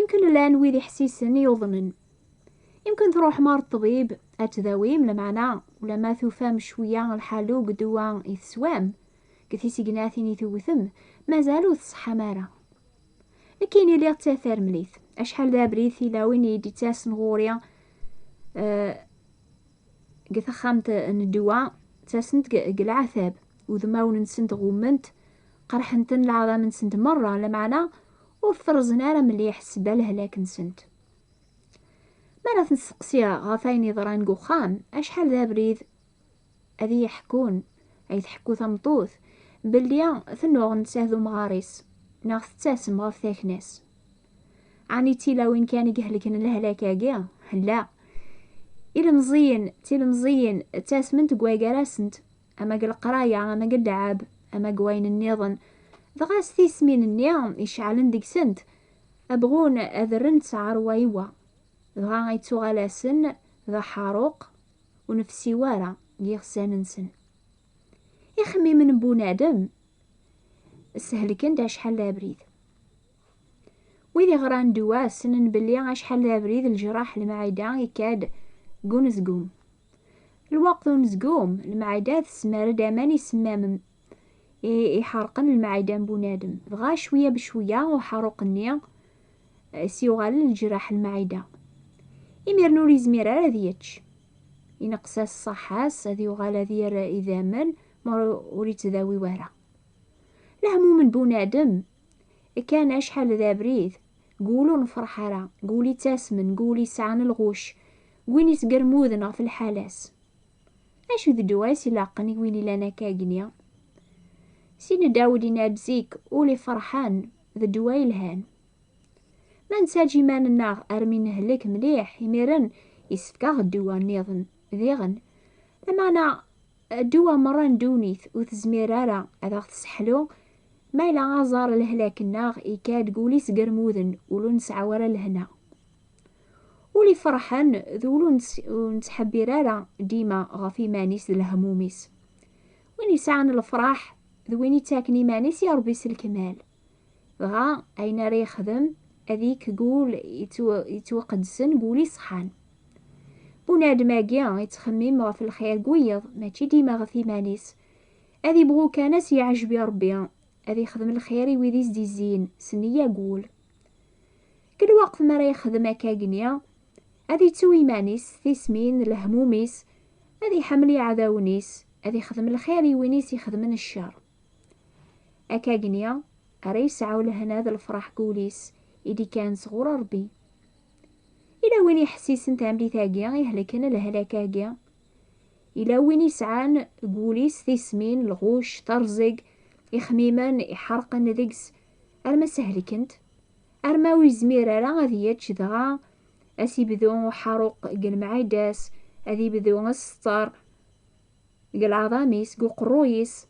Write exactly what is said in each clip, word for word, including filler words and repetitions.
Akken llan wid iḥessisen yuḍnen. Yemken truḥem ɣer ṭṭbib, ad tdawim, lameɛna ulamma tufam cwiya lḥalu deg ddwa i teswam, deg tisegnatin i tewtem, mazal ur tṣeḥḥam ara. Nekkini lliɣ d tatarmlit. Acḥal d abrid tilawin i d-ittasen ɣur-i, eh, deg texxamt n ddwa, ttasent deg, deg leɛtab. Udmawen-nsent ɣummen-t, qerḥen-ten leɛḍam-nsent merra, lameɛna ur ferrzen ara mliḥ ssebba lehlak-nsent. Mi ara ten-steqsiɣ ɣef wayen yeḍran deg uxxam, acḥal d abrid ad iyi-ḥekkun, ay tḥekku tameṭṭut, belli tennuɣ nettat d umɣar-is, neɣ tettasem ɣef takna-s. Ɛni d tilawin kan i ihelken lehlak-agi? La. Ilemẓiyen, tilemẓiyin, ttasment deg waygar-asent, ama deg leqraya, ama deg ddɛab, ama deg wayen nniḍen. Dɣa s tismin-nni iceɛlen deg-sent, bɣun ad rrent ɣer wa i wa. Dɣa yettuɣal-asen d aḥaruq, ur nefsi wara deg yiɣsan-nsen. Ixemmimen n bunadem shelken-d acḥal d abrid. Wid iɣran ddwa ssnen belli acḥal d abrid leǧraḥ n lemɛida ikka-d deg unezgum. Lweqt unezgum, lemɛida tesmar-d aman isemmamen i iḥerqen lemɛida n bunadem, dɣa cwiya becwiya uḥaruq-nni, eh, s-yuɣalen leǧraḥ n lemɛida. Imiren ur yezmir ara ad yečč. Ineqs-as ṣṣaḥa-s, ad yuɣal ad yerr idammen, ma ur, ur yettdawi wara. Lehmum n bunadem, kan acḥal d abrid, deg wul ur nefreḥ ara, deg wul ittasmen, deg wul yesɛan lɣuc, deg win isgermuden ɣef lḥala-s. Acu d ddwa-s ilaqen i win ilan akka agni? Sidna Dawed yenna-d zik, ul iferḥen d ddwa yelhan. Ma nettaǧǧa iman-nneɣ armi nehlek mliḥ, imiren yessefk-aɣ ddwa nniḍen diɣen. Lameɛna ddwa merra n ddunit ur tezmir ara ad aɣ-tesseḥlu, ma yella aẓar lehlak-nneɣ ikka-d deg wul-is germuden, ul ur nesɛi ara lehna. Ul iferḥen d ul ur nett-, ur nettḥebbir ara dima ɣef iman-is d lehmum-is. Win yesɛan lefraḥ d win ittaken iman-is i Ṛebbi s lekmal. Dɣa ayen ara yexdem ad yekk deg wul yettw-, yettwaqedsen, deg wul iṣeḥḥan. Bunadem-agi yettxemmim ɣef lxir deg wiyiḍ, mačči dima ɣef iman-is. Ad ibɣu kan ad s-yeɛjeb i Ṛebbi, ad yexdem lxir i wid i s-d-izzin s nniya deg wul. Deg lweqt mi ara yexdem akkagni, ad ittu iman-is, tismin, lehmum-is, ad iḥemmel iɛdawen-is, ad ixdem lxir i win i s-ixedmen ccer. Akkagni ara yesɛu lehna d lefraḥ deg wul-is i d-ikkan sɣur Ṛebbi. Ila win iḥessisen tamlit-agi ihelken lehlak-agi. Ila win isɛan deg wul-is tismin, lɣuc, terẓeg, ixmimen iḥerqen deg-s arma s-helkent, arma ur yezmir ara ad yečč, dɣa as-ibdu uḥaruq deg lemɛida-s, ad ibdu asseṭṭer deg leɛḍam-is, deg uqerruy-is.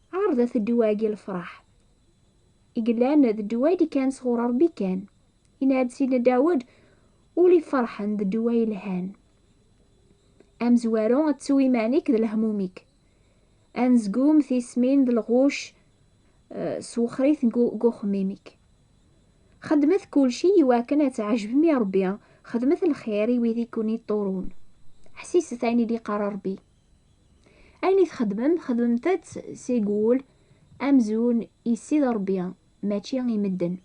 Ɛerḍet ddwa-agi lefraḥ. I yellan d ddwa i d-ikkan sɣur Ṛebbi kan. Yenna-d Sidna Dawed, ul iferḥen d ddwa yelhan. Amezwaru, ttu iman-ik d lehmum-ik. Anezgum, tismin d lɣuc, eh, swexxer-iten deg u-, deg uxemmim-ik. Xedmet kulci iwakken ad tɛejbem i Ṛebbi, xedmet lxir i wid i ken-iṭṭurun. Ḥsiset ayen i d-iqqar Ṛebbi. Ayen i txedmem, xedmemt-t seg wul amzun i Ssid Ṛebbi, mačči i medden.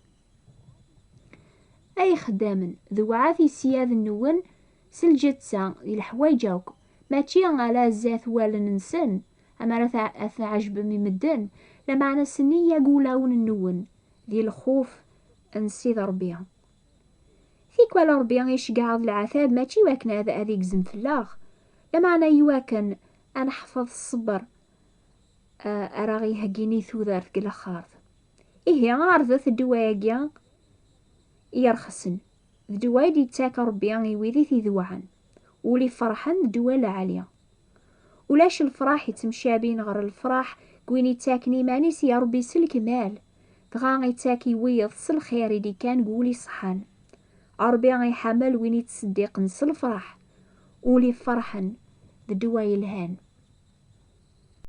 Ay ixeddamen, dewɛat i ssyad-nwen s lǧetta di leḥwayeǧ akk, mačči ala zdat wallen-nsen, amar ad tɛ-, ad tɛejbem i medden, lameɛna s nniya deg wulawen-nwen, di lxuf n Ssid Ṛebbi. Tikwal Ṛebbi iceggeɛ-aɣ d leɛtab, mačči iwakken ad, ad igzem fell-aɣ, lameɛna iwakken ad neḥfeḍ ṣṣber, eh, ara ɣ-iheggin i tudert deg laxert. Ihi, ɛerḍet ddwa-agi yerxsen, d ddwa i d-yettak Ṛebbi i wid i t-idewɛen. Ul iferḥen d ddwa lɛali. Ulac lefraḥ yettemcabin ɣer lefraḥ n win ittaken iman-is i Ṛebbi s lekmal, dɣa ittak i wiyeḍ s lxir i d-ikkan deg wul iṣeḥḥan. Ṛebbi iḥemmel win ittseddiqen s lefraḥ, ul iferḥen d ddwa yelhan.